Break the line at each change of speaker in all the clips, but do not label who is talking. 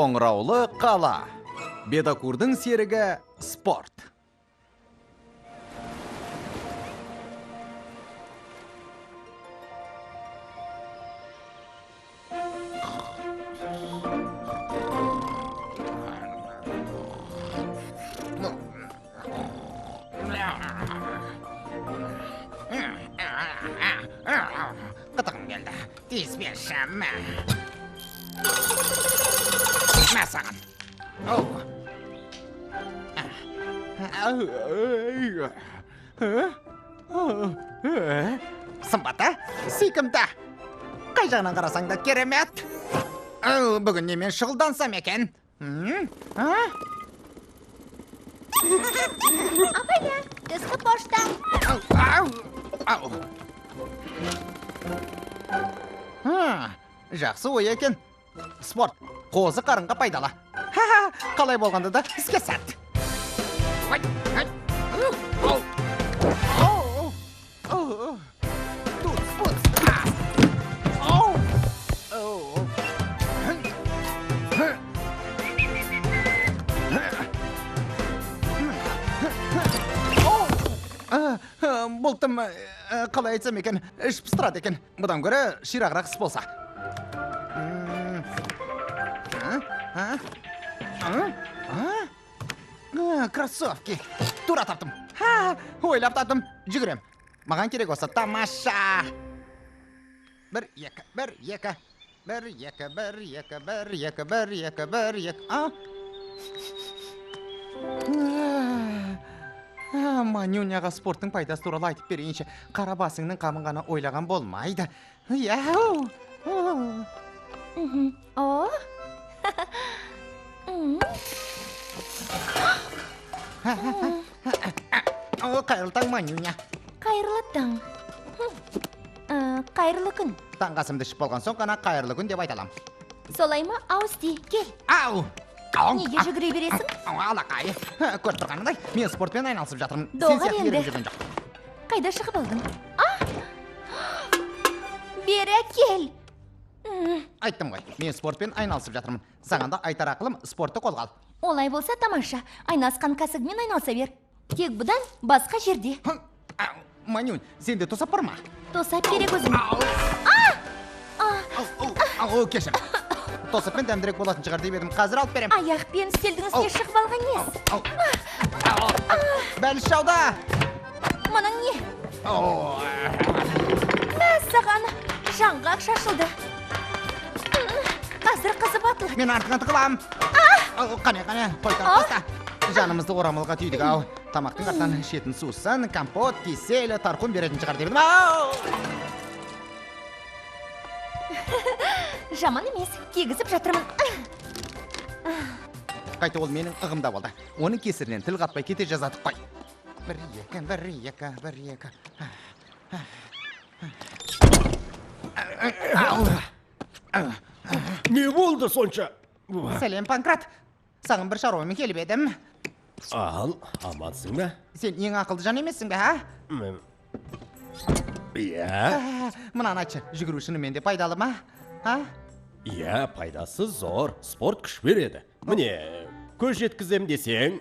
Қоңыраулы қала. Бедакурдың серігі спорт.
Қытығым келді. Тиіспеші, мә. Мә саған. Оу. Сымбаты, сүйкімді. Қай жағынан қарасаң да керемет. Ау, бүгін немен шұғылдансам екен? М? А?
Апайда, түскі пошта.
Ау, ау, ау. А, жақсы ой екен. Спорт қозы қарынға пайдалы. Ха-ха, қалай болғанда да іске сәт. Ой, ай, ау, ау, ау, тут, пуц, а, ау, ау. Ау. А, а, бұл тым, қалай айтсам екен, іш пыстырады екен. Бұдан гөрі ширағырақ іс болса. М, а, а, а, а? А, кроссовки. Тура таптым. Ха, ойлап таптым. Жүгірем. Маған керек осы тамаша. Бір, екі, бір, екі. Бір, екі, бір, екі, бір, екі, бір, екі, бір, екі. А? А, Манюняға спорттың пайдасы туралы айтып берейінші. Қара басыңның қамын ғана ойлаған болмайды. Яу!
О. М,
О, қайырлы таң, Манюня.
Қайырлы таң. Хм. Қайырлы күн.
Таңғы асымды ішіп болған соң ғана қайырлы күн деп айта аламын.
Солай ма? Ауыз ти, кел.
Ау! Ау!
Неге жүгіре бересің?
Ау, алақай. Көріп тұрғаныңдай, мен спортпен айналысып жатырмын. Сен
Доғар
сияқты
енді.
еріп жүрген жоқ.
Қайда шығып алдың? А! Бері кел.
Айттым ғой, мен спортпен айналысып жатырмын. Саған да айтар ақылым, спортты қолға ал.
Олай болса тамаша. Айналысқан кәсібімен айналыса бер. Тек бұдан басқа жерде.
Хм, ау, Манюнь, сен де тосап бар ма?
Тосап керек өзің.
Ау! Ау, ау, ау, кешір. Тосаппен дәмдірек болатын шығар деп едім. Қазір алып берем.
Аяқпен үстелдің үстіне шығып алған несі?
Ау, ау, ау. Бәліш жауда.
Мұның не?
О,
Мәссаған, жаңғақ шашылды. Қазір қызып атылады.
Мен артыңа тығылам. Ау, қане, қане, қой таста. Жанымызды орамалға түйдік ау. Тамақтың артынан ішетін сусын, компот, кисель, тарқун беретін шығар деп едім. Ау!
Жаман емес, кигізіп жатырмын.
Қайта ол менің ығымда болды. Оның кесірінен тіл қатпай кете жаздадық қой. Бір, екі, бір, екі, бір, екі.
Не болды сонша?
Сәлем, Панкрат. Саған бір шаруамен келіп едім.
Ал, амансың ба?
Сен ең ақылды жан емессің бе, а?
Иә.
Мынаны айтшы, жүгіру шынымен де пайдалы ма? А?
Иә, пайдасы зор. Спорт күш береді. Міне, көз жеткізем десең,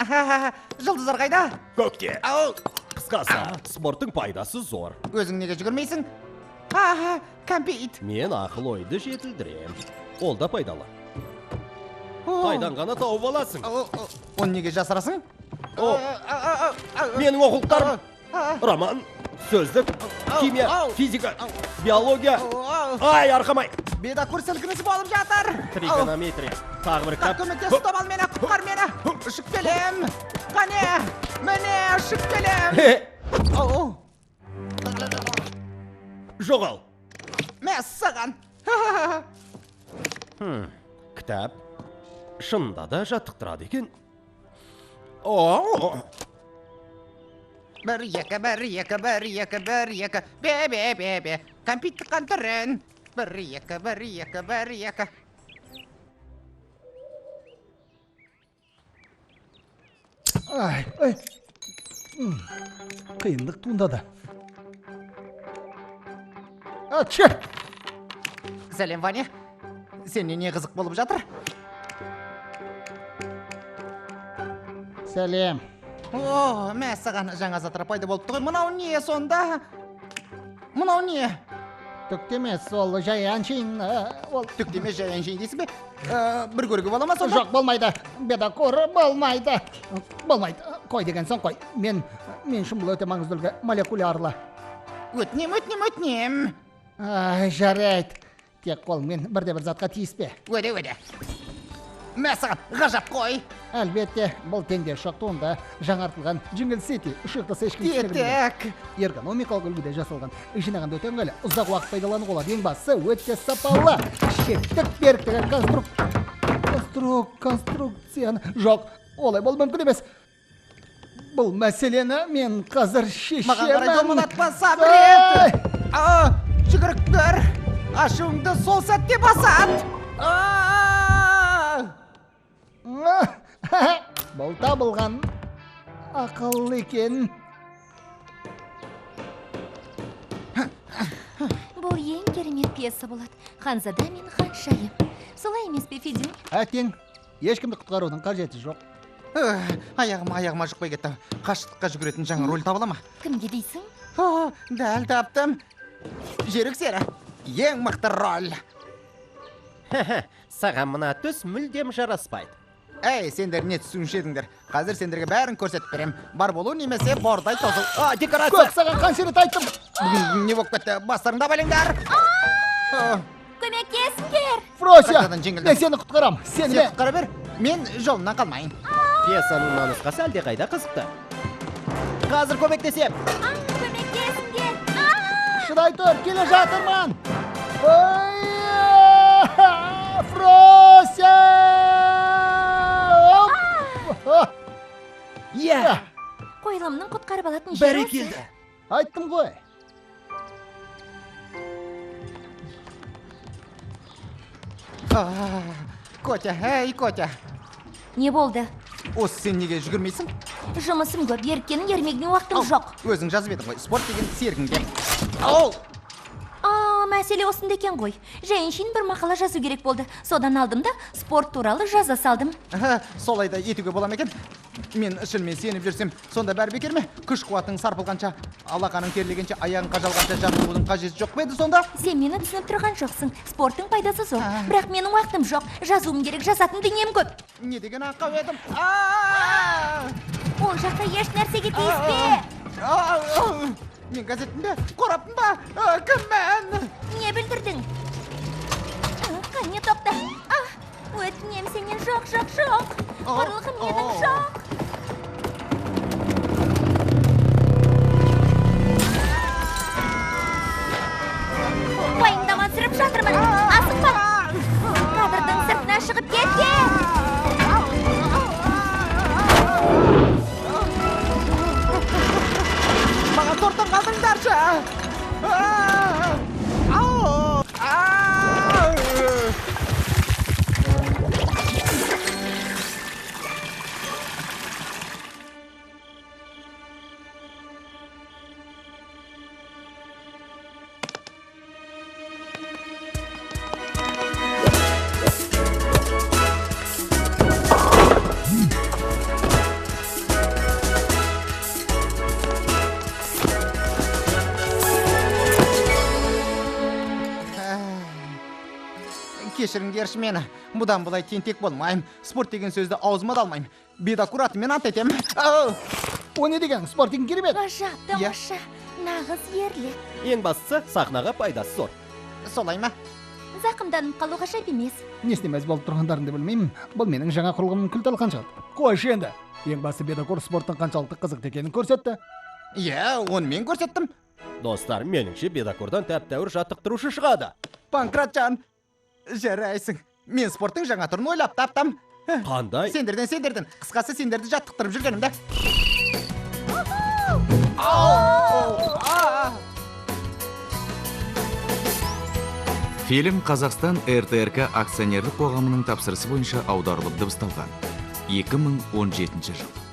Жұлдыздар қайда?
Көкте.
Ау!
Қысқасы, спорттың пайдасы зор.
Өзің неге жүгірмейсің? Аха, кәмпит.
Мен ақыл ойды жетілдірем. Ол да пайдалы.
О.
Қайдан ғана тауып аласың?
О, о, оны неге жасырасың?
О. Менің оқулықтарым. Роман, сөздік, химия, физика, биология. Ай, арқамай.
Бедакур сілкінісі болып жатыр.
Тригонометрия. Тағы бір кітап.
Көмектес, ұстап ал мені, құтқар мені. Ұшып келем. Қане, міне ұшып келем. Ау.
Жоғал.
Мәссаған.
Кітап шынында да жаттықтырады екен. О!
Бір, екі, бір, екі, бір, екі, бір, екі. Бе, бе, бе, бе. Кәмпит тұтқан түрін. Бір, екі, бір, екі, бір, екі.
Ай, ай. Қиындық туындады. Ачы!
Сәлем, Ваня. Сенен не қызық болып жатыр?
Сәлем.
О, мәссаған, жаңа заттар пайда болыпты ғой. Мынау не сонда? Мынау не?
Түк те емес, ол жай әншейін, ол.
Түк те емес, жай әншейін дейсің бе? Бір көруге бола ма сонда?
Жоқ, болмайды. Бедокур, болмайды. Болмайды. Қой деген соң қой. Мен үшін бұл өте маңызды үлгі, молекулярлы.
Өтінем, өтінем, өтінем.
Ай, жарайды. Тек қолыңмен бірде бір затқа тиіспе.
Уәде, уәде. Мәссаған, ғажап қой.
Әлбетте, бұл теңдесі жоқ туынды, жаңартылған Jingle City ұшықтысы ешкім түсіне
Етек.
Эргономикалық үлгіде жасалған. Жинағанда өте ыңғайлы, ұзақ уақыт пайдалануға болады. Ең бастысы өте сапалы. Шектік беріктігі конструкцияны. Жоқ, олай болу мүмкін емес. Бұл мәселені мен қазір шешемін.
Маған қарай домалатпа, Сабрет. Жүгіріп көр. Ашуыңды сол сәтте басады.
Бұл табылған ақыл екен.
Бұл ең керемет пьеса болады. Ханзада мен ханшайым. Солай емес пе, Федюнь?
Әттең, ешкімді құтқарудың қажеті жоқ.
Аяғыма жұқпай кетті. Қашықтыққа жүгіретін жаңа роль табыла ма?
Кімге дейсің?
Дәл таптым. Жерік сері. Ең мықты роль.
Саған мына түс мүлдем жараспайды.
Әй, сендер не түсінші едіңдер? Қазір сендерге бәрін көрсетіп берем. Бар болу немесе бордай тозу. А, декорация!
Көк, саған қанша рет айттым.
Не болып кетті? Бастарыңды абайлаңдар!
Көмектесіңдер!
Фрося,
Қайтадан жеңілдім.
мен сені құтқарам.
Сен
Сені
құтқара бер, мен жолымнан қалмайын.
Пьесаның мына нұсқасы әлдеқайда қызықты. Қазір көмектесем.
Көмектесіңдер!
Шыдай тұр, келе жатырмын. Ой, Фрося!
Иә.
Қойылымның құтқарып алатын жері осы.
Бәрекелді.
Айттым ғой.
Котя, әй, Котя.
Не болды?
Осы сен неге жүгірмейсің?
Жұмысым көп, еріккеннің ермегіне уақытым жоқ.
Өзің жазып едің ғой, спорт деген серігіңде. Ау!
Мәселе осында екен ғой. Жайыншин бір мақала жазу керек болды. Содан алдым да спорт туралы жаза салдым.
Солай да етуге бола ма екен? Мен шынымен сеніп жүрсем, сонда бәрі бекер ме? Күш қуатың сарпылғанша, алақаның терлегенше, аяғың қажалғанша жаттығудың қажеті жоқ па еді сонда?
Сен мені түсініп тұрған жоқсың. Спорттың пайдасы зор. Бірақ менің уақытым жоқ. Жазуым керек, жазатын дүнием көп.
Не деген аңқау едім?
Ол жақта еш нәрсеге тиіспе.
Мен газеттің бе? Қораппын ба? Кіммін?
Не бүлдірдің? Қане тоқта. Өтінем сенен, жоқ, жоқ, жоқ. Құрылғым менің жоқ. Уайымдама, түсіріп жатырмын. Асықпа. Кадрдың сыртына шығып кетпе.
Маған торттан қалдырыңдаршы. Кешіріңдерші мені. Бұдан бұлай тентек болмаймын. Спорт деген сөзді аузыма да алмаймын. Бедокур атымен ант етемін.
О, не деген спорт деген керемет.
Ғажап, тамаша, нағыз ерлік.
Ең бастысы сахнаға пайдасы зор.
Солай ма?
Зақымданып қалу ғажап емес.
Несіне мәз болып тұрғандарыңды білмеймін. Бұл менің жаңа құрылғымның күл талқан шығар. Қойшы енді. Ең басты бедокур спорттың қаншалықты қызықты екенін көрсетті.
Иә, оны мен көрсеттім.
Достар, меніңше бедокурдан тәп-тәуір жаттықтырушы шығады.
Панкратжан, жарайсың. Мен спорттың жаңа түрін ойлап таптым.
Қандай?
Сендерден, сендерден. Қысқасы сендерді жаттықтырып жүргенімді.
Фильм Қазақстан РТРК акционерлік қоғамының тапсырысы бойынша аударылып дыбысталған. 2017 жыл.